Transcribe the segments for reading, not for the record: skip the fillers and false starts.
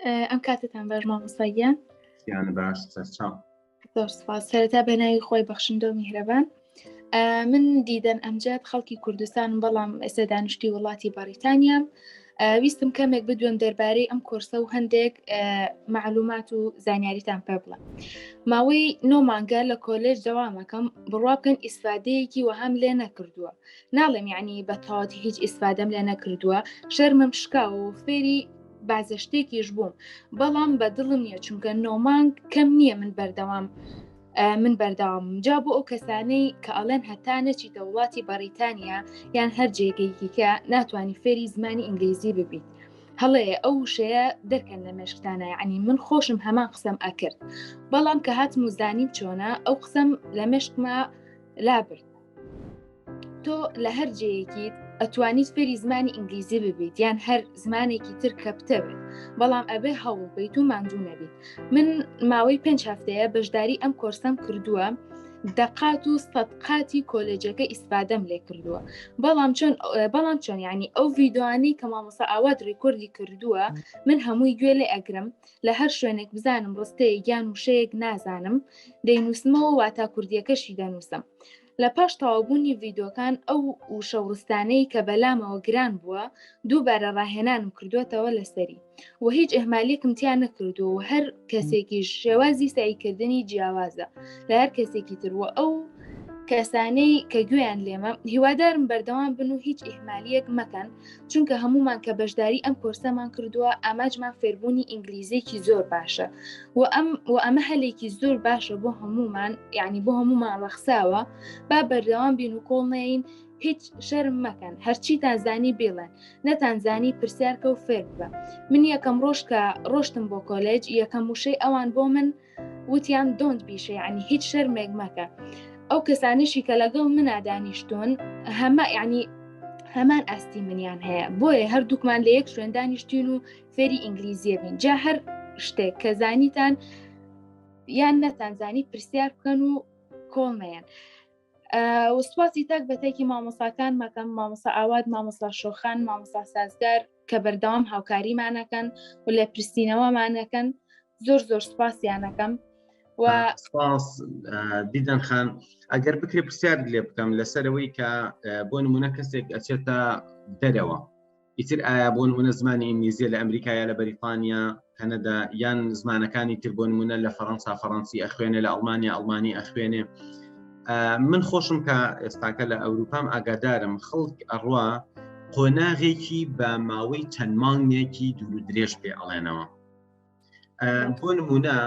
ئەم کاتتان باش مامۆستا گیان. گیانت باش سەرچاو. زۆر سپاس. سەرەتا بە ناوی خۆی بەخشندە و میهرەبان. من دیدەن ئەمجاد خەڵکی کوردستانم بەڵام ئێستا دانیشتوی وڵاتی بەڕیتانیام. ویستم کەمێک بدوێم دەربارەی ئەم کۆرسە و هەندێک معلومات و زانیاریتان پێ بڵێم. ماوەی نۆ مانگە لە کۆلێژ دەوامەکەم بڕوا بکەن ئیسفادەیەکی وەهام لێ نەکردووە. ناڵێم یعنی بە تەواوەتی هیچ ئیسفادەم لێ نەکردووە شەرمم شکاوە و فێری بازە شتێکیش بووم بەڵام بە دڵم نییە چونکە نۆمانگ کەم نییە من بەردەوام من بەردەوام جا بۆ ئەو کەسانەی کە ئەڵێن هەتا نەچیتە وڵاتی بەڕیتانیا یان هەر جێگەیەکی کە ناتوانانی فێری زمانی ئینگلیزی ببیت هەڵەیە ئەو وشەیە دەرکەن لە مێشکتانە یعنی من خۆشم هەمان قسەم ئەکرد بەڵام کە هاتم و زانیم چۆنە ئەو قسەم لە مێشکما لابرد تۆ لە هەر جێیەکیت ئەتوانیت فێری زمانی ئینگلیزی ببیت یان هەر زمانێکی تر کە بتەوێت بەڵام ئەبێ هەوڵ بیت و ماندوو نەبیت من ماوەی پێنج هەفتەیە بەشداری ئەم کۆرسەم کردووە دەقات و سەدقاتی کۆلێجەکە ئیسفادەم لێ کردووە بەڵام چۆن بەڵام چۆن ینی ئەو ڤیددیوانی کە مامۆسا ئاوات record ی کردووە من هەمووی گوێ لێ ئەگرم لە هەر شوێنێک بزانم ڕستەیەک یان وشەیەک نازانم دەینووسمەوە واتا کوردیەکەشی دەنووسم لە پاش تەواوبوونی ڤیدۆکان ئەو وشە و ڕستانەی کە بەلامەوە گران بووە دووبارە ڕاهێنانم کردووەتەوە لەسەری و هیچ ئیهمالیەکم تیا نەکردووە و هەر کەسێکیش شێوازی سەعیکردنی جیاوازە لە هەر کەسێکی تر و ئەو کەسانەی کە گوێیان لێمە هیوادارم بەردەوام بن و هیچ ئیهمالیەک مەکەن چونکە هەمومان کە بەشداری ئەم کۆرسەمان کردووە ئاماجمان فێربوونی ئینگلیزیێکی زۆر باشە و ئەم و ئەمە هەلێکی زۆر باشە بۆ هەمومان یعنی بۆ هەمومان ڕەخساوە با بەردەوام بین و کۆڵ نەین هیچ شەرم مەکەن هەرچیتان زانی بیڵێن نەتان زانی پرسیارکە و فێر ببە من یەکەم ڕۆژ کە ڕۆشتم بۆ کۆلێج یەکەم وشەی ئەوان بۆ من وتیان don't be shy یعنی هیچ شەرمێک مەکە ئەو کەسانیشی کە لەگەڵ منا دانیشتون هەمە یعنی هەمان ئاستی منیان هەیە بۆیە هەردووکمان لە یەک شوێن دانیشتین و فێری ئینگلیزیە بین جا هەر شتێک کە زانیتان یان نەتانزانی پرسیار بکەن و کۆڵ نەیەن و سوپاسی تاک بە تاکی مامۆساکان مەکەم مامۆسا ئاوات مامۆسا شۆخان مامۆسا سازگار کە بەردەوام هاوکاریمانەکەن و لە پرسینەوەمانەکەن زۆر زۆر سوپاسیانەکەم و سپاس دیدەن خان ئەگەر بکرێ پرسیار لێ بکەم لەسەرەوەی کە بۆ نمونە کەسێک ئەچێتە دەرەوە ئیتر ئایا بۆ نمونە زمانی ئینگلیزیە لە ئەمریکا یا لە بەریتانیا کەنەدا یان زمانەکانی تر بۆ نمونە لە فەڕەنسا فەڕەنسی ئەخوێنێ لە ئەڵمانیا ئەڵمانی ئەخوێنێ من خۆشم کە ئێستاکە لە ئەوروپام ئاگادارم خەڵک ئەڕوا قۆناغێکی بە ماوەی چەند مانگێکی دوور و درێژ پێ ئەڵێنەوە بۆ نمونە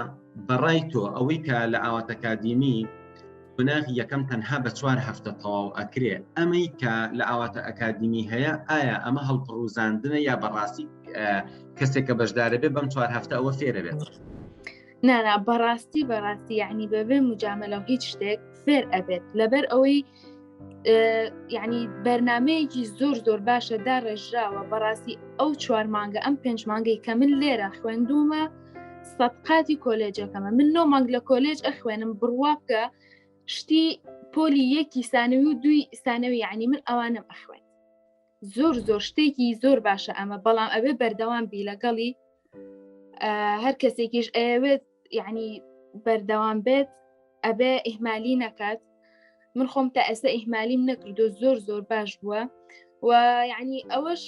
بەڕای تۆ ئەوەی کە لە ئاوات ئەکادیمی قۆناغی یەکەم تەنها بە چوار هەفتە تەواو ئەکرێ ئەمەی کە لە ئاواتە ئەکادیمی هەیە ئایا ئەمە هەڵپڕوزاندنە یا بەڕاستی کەسێک کە بەشدارە بێ بەم چوار هەفتە ئەوە فێرە بێت نانا بەڕاستی بەڕاستی یعنی بەبێ مجاملە و هیچ شتێک فێر ئەبێت لەبەر ئەوەی یعنی بەرنمەیەکی زۆر زۆر باشە داڕێژراوە بەڕاستی ئەو چوار مانگە ئەم پێنج مانگەی کە من لێرە خوێندومە سەدقاتی کۆلێجەکەمە من نۆ مانگ لە کۆلێج ئەخوێنم بڕوا بکە شتی پۆلی یەکی سانەوی و دوی سانەوی یعنی من ئەوانم ئەخوێن زۆر زۆر شتێکی زۆر باشە ئەمە بەڵام ئەبێ بەردەوام بی لەگەڵی هەر کەسێکیش ئەیەوێت یعنی بەردەوام بێت ئەبێ ئیهمالی نەکات من خۆم تا ئێستا ئیهمالیم نەکردو زۆر زۆر باش بووە و یعنی ئەوەش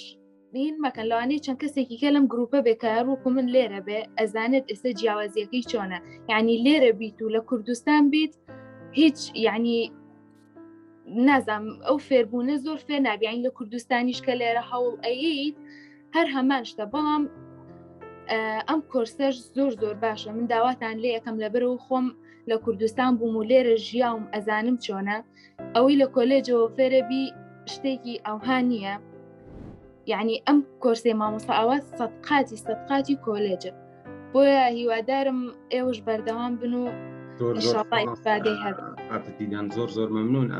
هین مەکەن لەوانەیە چەند کەسێکی کە لەم گروپە بێ کە ڕووکو من لێرە بێ ئەزانێت ئێستا جیاوازیەکەی چۆنە یعنی لێرە بیت و لە کوردستان بیت هیچ یعنی نازام ئەو فێربوونە زۆر فێر نابیین لە کوردستانیش کە لێرە هەوڵ ئەیت هەر هەمان شتە بەڵام ئەم کۆرسەش زۆر زۆر باشە من داواتان لێ یەکەم لەبەرەوە خۆم لە کوردستان بووم و لێرە ژیاوم ئەزانم چۆنە ئەوەی لە کۆلێجەوە فێرەبی شتێکی ئەوها نییە یعنی ئەم کۆرسەی مامۆستا ئاوا سەدقاتی سەدقاتی کۆلێجە بۆیە هیوادارم ئێوەش بەردەوام بن و زۆر زۆر زۆر ممنون.